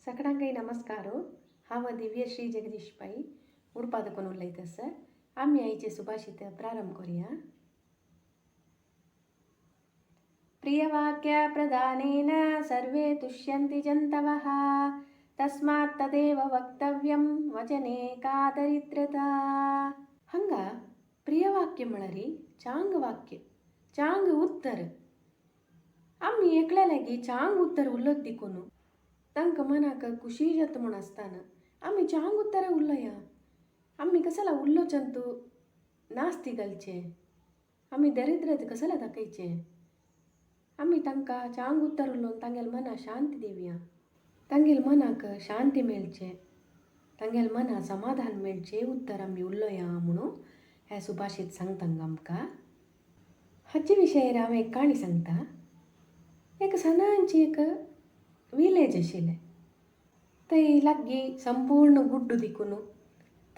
सगळ्यांकय नमस्कार. हांव दिव्यश्री जगदीश पै उडपा दखून उलयता सर. आमी आयचे सुभाषित प्रारंभ करुया. प्रियवाक्य प्रदानेन सर्वे तुष्यन्ति जन्तवः तस्मात् तदेव वक्तव्यं वचने का दरिद्रता. हंग प्रियवाक्य म्हळ्यार चांग वाक्य, चांग उत्तर. आमी एकल्या लागीं चांग उत्तर उलोत दिकून तांकां मनाक खुशी जाता म्हूण आसतना आमी चांग उत्तर उलोया. आमी कसला उलोवच्यान तूं नास्ती घालचें, आमी दरिद्रता कसला दाखयचें. आमी तांकां चांग उत्तर उलोवन तांगेल्या मनाक शांती दिवया, तांगेल्या मनाक शांती मेळचें, तांगेल्या मनाक समाधान मेळचें उत्तर आमी उलोवया म्हणून हें सुभाषित सांगता आमकां. हाचे विशयार हांव एक काणी सांगता. एक सणांची एक विलेज आशिल्लें. थंय लागीं संपूर्ण गुड्डू दिकून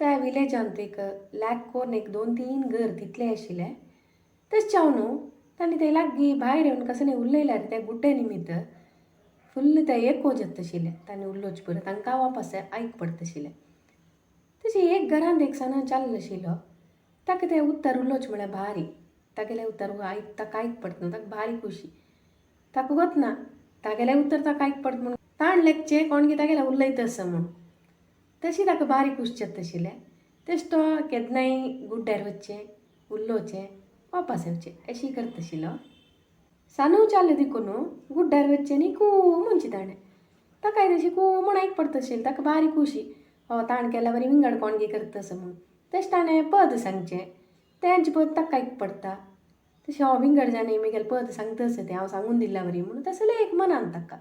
त्या विलेजांत एक लॅक कोन्न एक 2-3 घर तितलें आशिल्लें. तशें जावन तांणी थंय लागीं भायर येवन कसलें उलयल्यार त्या गुड्डे निमित्त फुल्ल ते एको जाता आशिल्लें. तांणी उलोवचें पुरो तांकां वापस आयक पडटा आशिल्लें. तशें एक घरांत एक सणा चाललो आशिल्लो. ताका तें उत्तर उलोवचें म्हळ्यार भारी, तागेलें उत्तर आयक ताका आयक पडटा न्हू, ताका भारी खुशी. ताका वतना तागेलें उत्तर ताका आयक पडटा म्हूण ताण लेखचें कोणगी तागेलें उलयता आसा म्हूण, तशी ताका बारीक खुश जाता आशिल्लें. तशें तो केन्नाय गुड्ड्यार वचचें, उलोवचें, वापस येवचें अशी करता आशिल्लो. सानू चालू दिकून गुड्ड्यार वचचें न्ही खूब म्हणचें ताणें, ताकाय तशी खूब म्हूण आयक पडटा आशिल्लें. ताका बारीक खुशी, हो ताण केल्या बरी विंगड कोणगी करता आसा म्हूण. तशें ताणें पद सांगचें, तेंचें पद ताका आयक पडटा. तशें हो विंगड जाणें मेगेलें पद सांगता आसा तें हांव सांगून दिल्ल्या बरी म्हणून तसलें एक मनान ताका.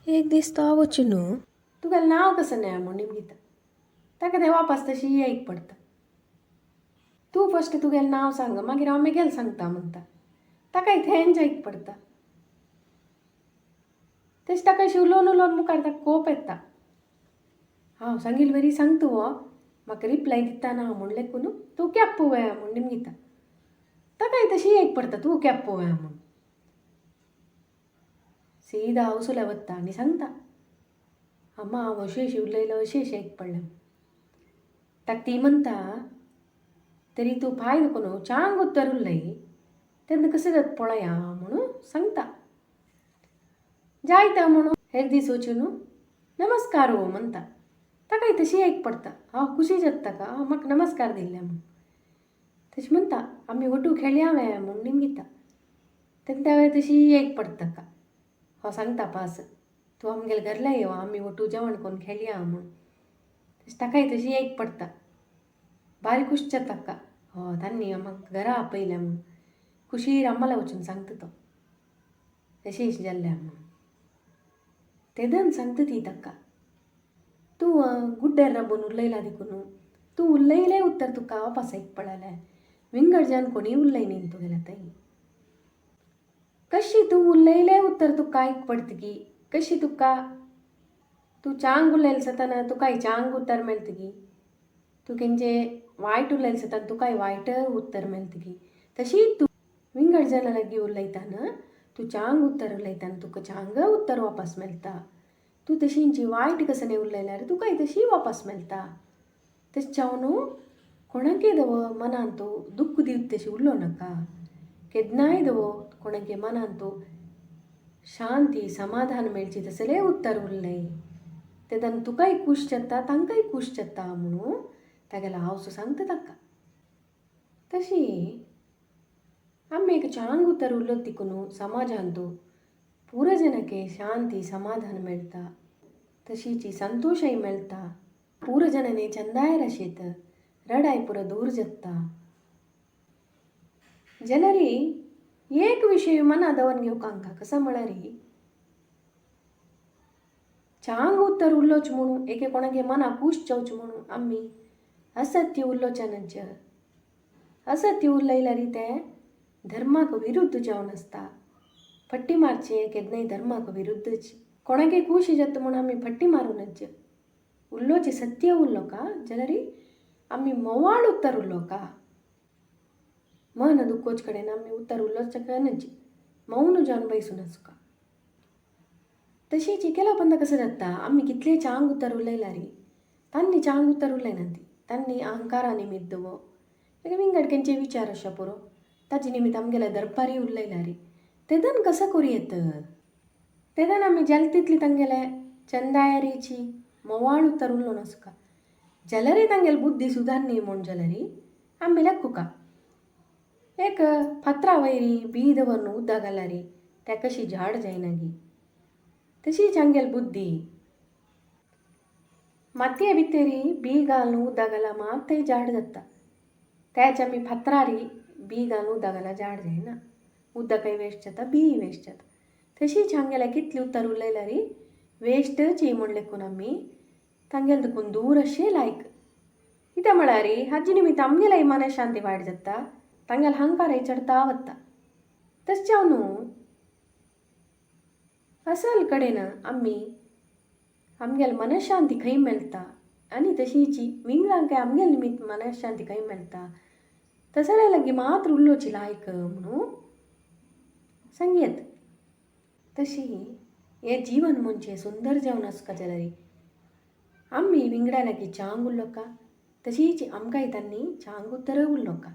एक दीस तो वचून तुगेलें नांव कसं न्हय म्हूण निमगिता. ताका तें वापस तशी आयक पडटा. तूं फस्ट तुगेलें नांव सांग, मागीर हांव मेगेलें सांगता म्हणटा. ताकाय थेंच आयक पडटा. तशें ताका अशें उलोवन उलोवन मुखार ताका कोप येता. हांव सांगिल्ले वरी सांग तूं, हो म्हाका रिप्लाय दिता ना म्हूण लेखून तूं कॅप पोवया म्हूण निमगिता. ताकाय तशी आयक पडटा, तूं कॅप पोवया म्हूण. सीधा हावसुल्या वता आनी सांगता, अम्मा हांव अशें अशें उलयलो, अशें अशें आयक पडलें. ताका ती म्हणटा, तरी तूं पांय दुखून चांग उत्तर उलय तेन्ना कसं जाता पळया म्हणून सांगता. जायता म्हणून एक दीस वचून नमस्कार हो म्हणटा. ताकाय तशी आयक पडटा. हांव खुशी जाता ताका, हांव म्हाका नमस्कार दिल्ले म्हूण. तशें म्हणटा, आमी वटू खेळया म्हूण निमगिता. तेन्ना त्या तशी आयक पडटा ताका. हांव सांगता पास, तूं आमगेले घरला यो, आमी वटू जेवण करून खेळया म्हूण. तशें ताकाय तशी आयक पडटा. बारीक खुश जाता ताका, हो तांणी म्हाका घरा आपयलें म्हूण. खुशीर आम्हाला वचून सांगता तो, तशें जाल्लें म्हूण. तेदन सांगता ती ताका, तूं गुड्ड्यार राबून उलयला देखून तूं उलयलें उत्तर तुका वापस आयक पडलें. विंगड जावन कोणीय उलय न्ही तुगेलें थंय. कशी तूं उलयलें उत्तर तुका आयक पडटगी, कशी तुका तूं चांग उलयलें जाताना तुकाय चांग उत्तर मेळटगी, तूं केंचे वायट उलयलें जाताना तुकाय वायट उत्तर मेळटगी. तशी तूं विंगड जाणां लागीं उलयताना तूं चांग उत्तर उलयताना तुका चांग उत्तर वापस मेळटा. तूं तशींची वायट कसने उलयल्यार तुकाय तशी वापस मेळटा. तशें जावन कोणाकय दवो मनान तूं दुख्ख दिवता तशें उलोवं नाका. केन्नाय दवो कोणाकय मनान तूं शांती समाधान मेळची तसलें उत्तर उलय, तेन्ना तुकाय खूश जाता, तांकांय खूश जाता म्हणून तागेलो हांव सांगता ताका. तशी आमी एक चांग उत्तर उलोत दिकून समाजांत पुरो जनके शांती समाधान मेळटा, तशीची संतोशय मेळटा. पुरो जनने चंदाय रशेत रडाय पुरो दूर जाता. जाल्यार एक विशय मना दवर घेवंक आमकां कसो म्हळ्यार चांग उत्तर उलोवचें म्हणून एके कोणागे मनाक खूश जावचें म्हणून आमी असत्य उलोवचें. असत्य उलयल्यार तें धर्माक विरुद्ध जावन आसता. फट्टी मारचें केन्नाय धर्माक विरुद्धच. कोणाकय खुशी जाता म्हूण आमी फट्टी मारूं नज. उलोवचें सत्य उलोवका जाल्यार आमी मोवाळ उत्तर उलोवका. मन दुखोवचे कडेन आमी उत्तर उलोवचें नज, मौन जावन बैसून आसुका. तशीच केला पंद कसं जाता, आमी कितले चांग उतर उलयलारी तांणी चांग उतर उलयना ती, तांणी अहंकारा निमित्त वो एक विंगड केंचे विचार अशा पुरो ताजे निमित्त आमगेल्या दरपारी उलयलारी तेदन कसं करूं येत. तेदन आमी जाल तितली तांगेले चंदायरीची मोवाळ उतर उल्लो नासका जाल्यारय तांगेली बुद्धी सुदारनी म्हूण जाल्यारय आमी लेखुका एक फातरा वयरी बी दवरून उदक घालारी त्या कशी झाड जायना गी, तशीच आमगेली बुद्धी मातये भितरी बी घालून उदक घाला मातय झाड जाता, त्याच आमी फातरारी बी घालून उदक घाला झाड जायना, उदकय वेस्ट जाता बीय वेस्ट जाता. तशीच आमगेले कितली उतर उलयल्यारी वेस्टची म्हूण लेखून आमी तांगेले देखून दूर अशें लायक. कित्याक म्हळ्यार हाजे निमित्त आमगेले मनशांती वायट जाता, तांगेले अहंकारय चडता वता. तशें जावन न्हू असल कडेन आमी आमगेले मनशांती खंय मेळटा आनी तशीच विंगडांकय आमगेले निमित्त मनशांती खंय मेळटा तसले लागीं मात्र उलोवची लायक म्हणून सांगयेत. तशी हें जीवन म्हणजे सुंदर जावन आसका जाल्यार आमी विंगडा लागीं चांग उरलोका तशीच आमकांय तांणी चांग उतर उरलोका.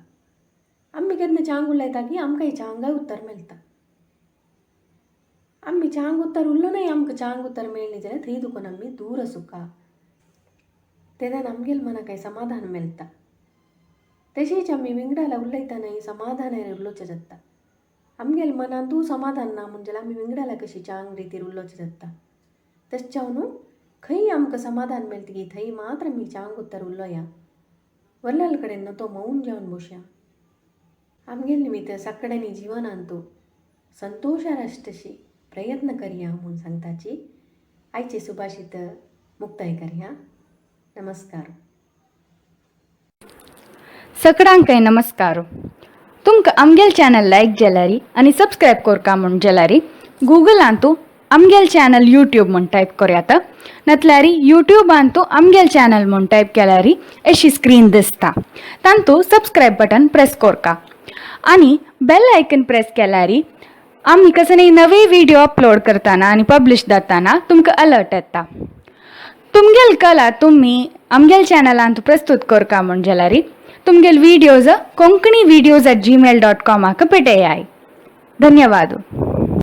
आमी केन्ना चांग उलयता की आमकांय चांगय उतर मेळटा. आमी चांग उतर उरलो न्हय आमकां चांग उतर मेळ्ळें जाल्यार थंय दुखून आमी दूर आसुका, तेन्ना आमगेले मनाक समाधान मेळटा. तशीच आमी विंगडाला उलयतना समाधानार उलोवचें जाता, आमगेले मनांतूय समाधान ना म्हूण जाल्यार आमी विंगडाला कशी चांग रितीर उलोवचें जाता. तशें जावन खंय आमकां समाधान मेळटगी थंय मात्र आमी चांग उतर उलोया, व्हडल्या कडेन न्हू तो मौन जावन बसया. आमगेले निमित्त सगळ्यांनी जिवनांतू संतोशार आसतशी प्रयत्न करया म्हूण सांगताची आयचे सुभाषित मुक्ताय करया. नमस्कार. सगळ्यांकय नमस्कार. तुमकां आमगेल चॅनल लायक जाल्यारी आनी सबस्क्रायब करका म्हूण जाल्यारी गुगलांतू आमगेल चॅनल यूट्यूब म्हूण टायप करयात, नातल्यारी यूट्यूबांतू आमगेल चॅनल म्हूण टायप केल्यारी अशी स्क्रीन दिसता, तांतू सबस्क्रायब बटन प्रेस करका आनी बेल आयकन प्रेस केल्यारी आमी कसले नवे व्हिडिओ अपलोड करतना आनी पब्लिश जाताना तुमकां अलर्ट येता. तुमगेल कला तुमी आमगेल चॅनलांत प्रस्तूत करका म्हूण जाल्यारी तुमगेल videos konkanivideos@gmail.com पेटयाय. धन्यवाद.